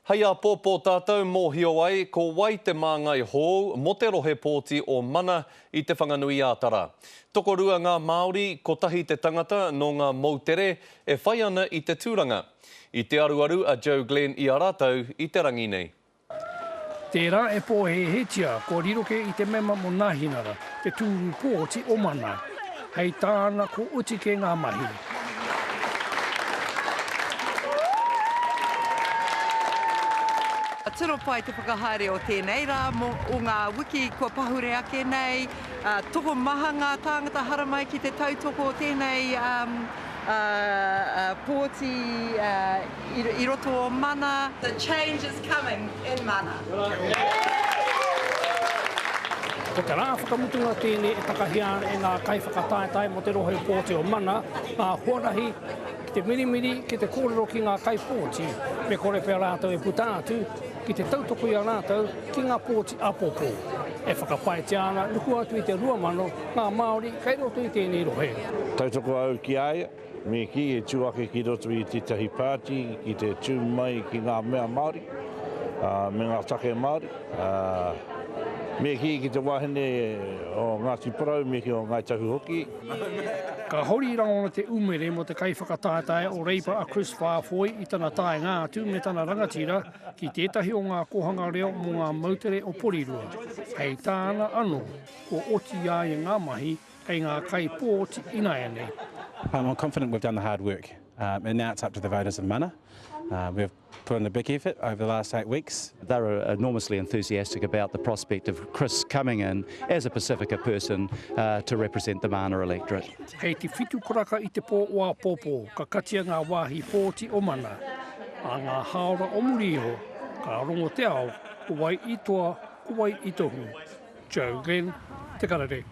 Hei āpōpō tātou mōhio ai ko wai te māngai hou mō te rohe pōti o Mana i Te Whanganui-ā-Tara. Tokorua ngā Māori, kotahi te tangata nō ngā moutere e whai ana i te tūranga. I te aruaru a Joe Glenn i a rātou i te rangi nei. Tērā e pōhēhētia kua riro kē i te mema mō Nāhinara te tūru pōti o Mana. Hei tāna ko oti kē ngā mahi. Tino pai te whakahaere o tēnei rā mō o ngā wiki kua pahure ake nei. Tokomaha ngā tāngata haramai ki te tautoko o tēnei pōti i roto o Mana. The change is coming in Mana. Ko te rā whakamutunga tēnei e takahia ana e ngā kaiwhakataetae mō te rohe pōti o Mana ngā huarahi ki te mirimiri, ki te kōrero ki ngā kaipōti me kore pea rātou e puta atu ki te tautoko i a rātou ki ngā pōti āpōpō. E whakapaetia ana nuku atu i te 2,000 ngā Māori kei roto i tēnei rohe. Tautoko au ki a ia. Me kī, e tū ake ki roto i tētahi pāti ki te tū mai ki ngā mea Māori, me ngā take Māori. Me kī ki te wahine o Ngāti Porou, me kī o Ngāi Tahu hoki. Ka hori rangona te umere mō te kaiwhakataetae o Reipa a Chris Faafoi i tana taenga atu me tana rangatira ki tētahi o ngā kōhanga reo mō ngā moutere o Porirua. Hei tāna anō, kua oti i a ia ngā mahi Kei ngā kaipōti ināianei. I'm confident we've done the hard work and now it's up to the voters of Mana. We've put in a big effort over the last 8 weeks. They're enormously enthusiastic about the prospect of Chris coming in as a Pasifika person to represent the Mana electorate. Hei te whitu karaka i te pō o āpōpō ka katia ngā wāhi pōti o Mana. Ā ngā hāora o muri iho, ka rongo te ao, ko wai i toa, ko wai i tohu. Joe Glenn, Te Karere.